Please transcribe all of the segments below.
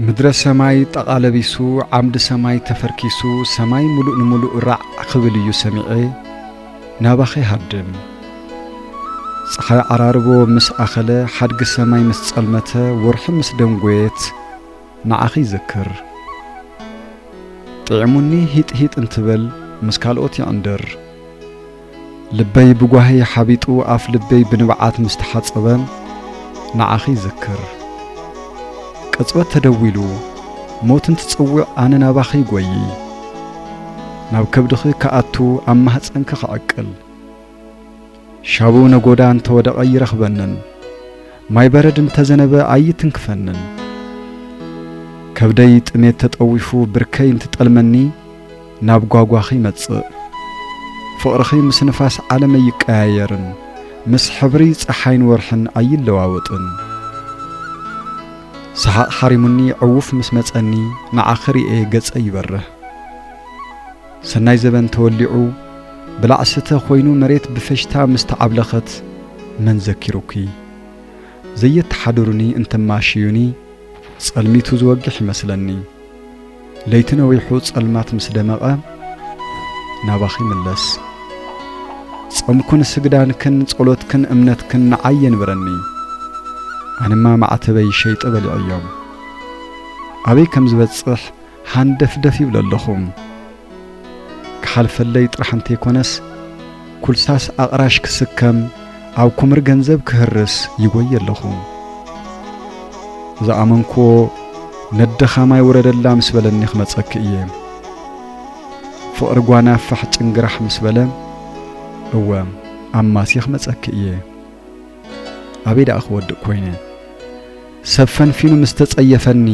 ምድረ ሰማይ ጠቓለቢሱ፣ ዓምዲ ሰማይ ተፈርኪሱ፣ ሰማይ ምሉእ ንምሉእ ራዕ ክብል እዩ ሰሚዐ፣ ናባኺ ሃድም። ጸሓይ ዓራርቦ ምስ ኣኸለ፣ ሓድጊ ሰማይ ምስ ጸልመተ፣ ወርሒ ምስ ደንጎየት፣ ንዓኺ ይዝክር። ጥዒሙኒ ሂጥ ሂጥ እንትብል፣ ምስ ካልኦት ይዕንድር። ልበይ ብጓሂ ሓቢጡ፣ ኣፍ ልበይ ብንብዓት ምስ ተሓጸበ፣ ንዓኺ ይዝክር። ቅጽበት ተደዊሉ፣ ሞት እንትጽውዕ፣ ኣነ ናባኺ ይጎዪ። ናብ ከብድኺ ክኣቱ፣ ኣብ ማህጸንኪ ክዕቅል። ሻቡ ነጎዳ እንተወደቐ ኣይረኽበንን፣ ማይ በረድ እንተዘነበ ኣይትንክፈንን። ከብደይ ጥሜት ተጠዊፉ ብርከይ እንትጠልመኒ፣ ናብ ጓጓኺ ይመጽእ። ፍቕርኺ ምስ ንፋስ ዓለም ኣይቀያየርን፣ ምስ ሕብሪ ጸሓይን ወርሕን ኣይለዋወጥን። ሰሓቕ ሓሪሙኒ ዕዉፍ ምስ መጸኒ፣ ንዓኺ ርእየ ገጸይ ይበርህ። ሰናይ ዘበን ተወሊዑ፣ ብላዕ ስተ ኾይኑ መሬት ብፈሽታ ምስ ተዓብለኸት፣ መን ዘኪሩኪ? ዘየተሓድሩኒ እንተማሽዩኒ፣ ጸልሚቱ ዝወግሕ ይመስለኒ። ለይቲ ነዊሑ ጸልማት ምስ ደመቐ፣ ናባኺ ይምለስ። ጾምኩን ስግዳንክን ጸሎትክን እምነትክን ንዓይ የንብረኒ። ኣነማ ማዕተበይ ሸይጠ በሊዐዮም። ኣበይ ከም ዝበጽሕ ሃንደፍደፍ ይብል ኣለኹ። ክሓልፈለይ ጥራሕ እንተይኮነስ፣ ኩልሳስ ኣቕራሽ ክስከም፣ ኣብ ኩምር ገንዘብ ክህርስ ይጎይ ኣለኹ። ዝኣመንክዎ ነደኻ ማይ ውረደላ ምስ በለኒ ክመጸኪ እየ። ፍቕሪ ጓና ፋሕ ጭንግራሕ ምስ በለ፣ እወ፣ ኣማስየ ክመጸኪ እየ። ኣበይ ደኣ ክወድቕ ኮይነ? ሰብ ፈንፊኑ ምስ ተጸየፈኒ፣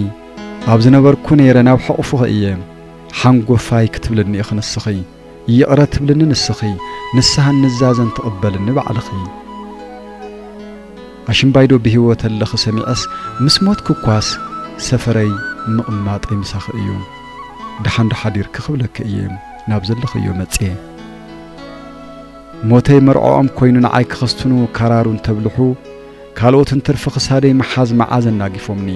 ኣብ ዝነበርኩ ነይረ ናብ ሕቑፉኺ እየ። ሓንጎፋይ ክትብልኒ ኢኺ ንስኺ፣ ይቕረ ትብልኒ ንስኺ፣ ንስሃን ንዛዘን ትቕበልኒ ባዕልኺ። ኣሽምባይዶ ብህይወት ኣለኺ ሰሚዐስ፣ ምስ ሞትኪ እኳስ ሰፈረይ ምቕማጠይ ምሳኺ እዩ። ደሓን ዶ ሓዲርኪ ክብለኪ እየ፣ ናብ ዘለኽዮ መጽየ። ሞተይ መርዖኦም ኮይኑ ንዓይ ክኽስትኑ ካራሩ እንተብልሑ፣ ካልኦት እንትርፊ ክሳደይ ምሓዝ መዓዝ ኣናጊፎምኒ።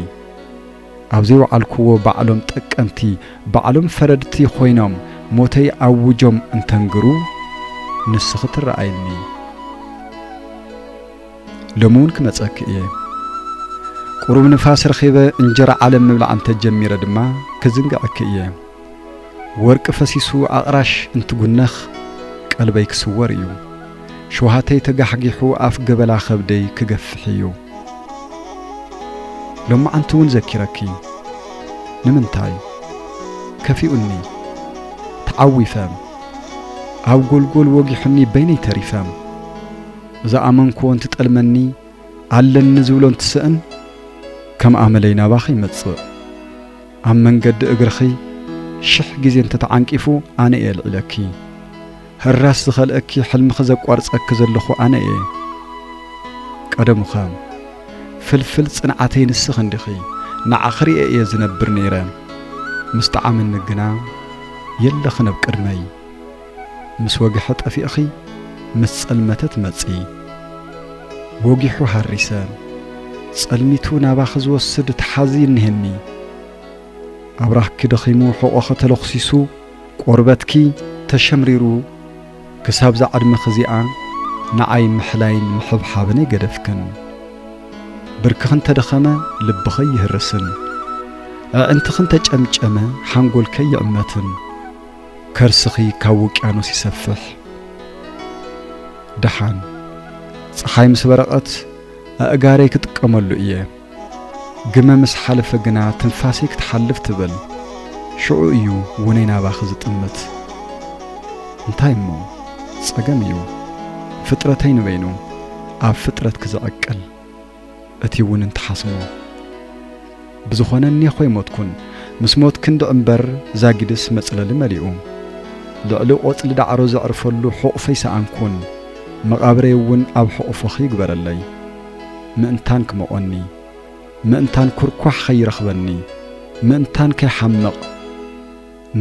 ኣብ ዘይወዓልክዎ ባዕሎም ጠቀምቲ፣ ባዕሎም ፈረድቲ ኮይኖም ሞተይ ኣውጆም እንተንግሩ፣ ንስኺ ትረኣይኒ። ሎሚ እውን ክመጸኪ እየ። ቁሩብ ንፋስ ረኺበ እንጀራ ዓለም ምብላዕ እንተጀሚረ ድማ ክዝንግዐኪ እየ። ወርቂ ፈሲሱ ኣቕራሽ እንትጉነኽ ቀልበይ ክስወር እዩ። ሸውሃተይ ተጋሕጊሑ ኣፍ ገበላ ከብደይ ክገፍሕ እዩ። ሎማዓንቲ እውን ዘኪረኪ። ንምንታይ? ከፊኡኒ። ተዓዊፈ። ኣብ ጎልጎል ወጊሑኒ በይነይ ተሪፈ። ዝኣመንክዎ እንትጠልመኒ፣ ኣለኒ ዝብሎ እንትስእን፣ ከም ኣመለይ ናባኺ ይመጽእ። ኣብ መንገዲ እግርኺ ሽሕ ግዜ እንተተዓንቂፉ፣ ኣነ እየ ኣልዒለኪ። ህራስ ዝኸልአኪ፣ ሕልምኺ ዘቋርጸኪ ዘለኹ ኣነ እየ። ቀደሙኸ፣ ፍልፍል ጽንዓተይ ንስኺ እንዲኺ። ንዓኺ ርእየ እየ ዝነብር ነይረ። ምስ ጠዓመኒ ግና፣ የለኽን ኣብ ቅድመይ። ምስ ወግሐ ጠፊእኺ፣ ምስ ጸልመተ ትመጺ። ወጊሑ ሃሪሰ፣ ጸልሚቱ ናባኺ ዝወስድ ተሓዚ እኒሀኒ። ኣብራኽኪ ደኺሙ፣ ሕቖኺ ተለኹሲሱ፣ ቆርበትኪ ተሸምሪሩ፣ ክሳብ እዛ ዕድመኺ እዚኣ ንዓይ ምሕላይን ምሕብሓብን ኣይገደፍክን። ብርክኺ እንተደኸመ፣ ልብኺ ኣይህርስን። ኣዕንትኺ እንተጨምጨመ፣ ሓንጎልኪ ኣይዕመትን። ከርስኺ ካብ ውቅያኖስ ይሰፍሕ። ደሓን፣ ጸሓይ ምስ በረቐት ኣእጋረይ ክጥቀመሉ እየ። ግመ ምስ ሓለፈ ግና ትንፋሰይ ክትሓልፍ ትብል። ሽዑ እዩ ውነይ ናባኺ ዝጥምት። እንታይ እሞ ጸገም እዩ፣ ፍጥረተይ ንበይኑ ኣብ ፍጥረትኪ ዝዕቅል። እቲ እውን እንተሓስሞ። ብዝኾነ እኒኾ ኣይሞትኩን፣ ምስ ሞት ክንዲ እምበር ዛጊድስ መጽለሊ መሊኡ። ልዕሊ ቆጽሊ ዳዕሮ ዘዕርፈሉ ሕቑፈይ ሰኣንኩን፣ መቓብረይ እውን ኣብ ሕቑፎኺ ይግበረለይ። ምእንታን ክመቖኒ፣ ምእንታን ኩርኳሕ ኸይረኽበኒ፣ ምእንታን ከይሓምቕ፣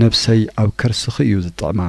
ነብሰይ ኣብ ከርስኺ እዩ ዝጥዕማ።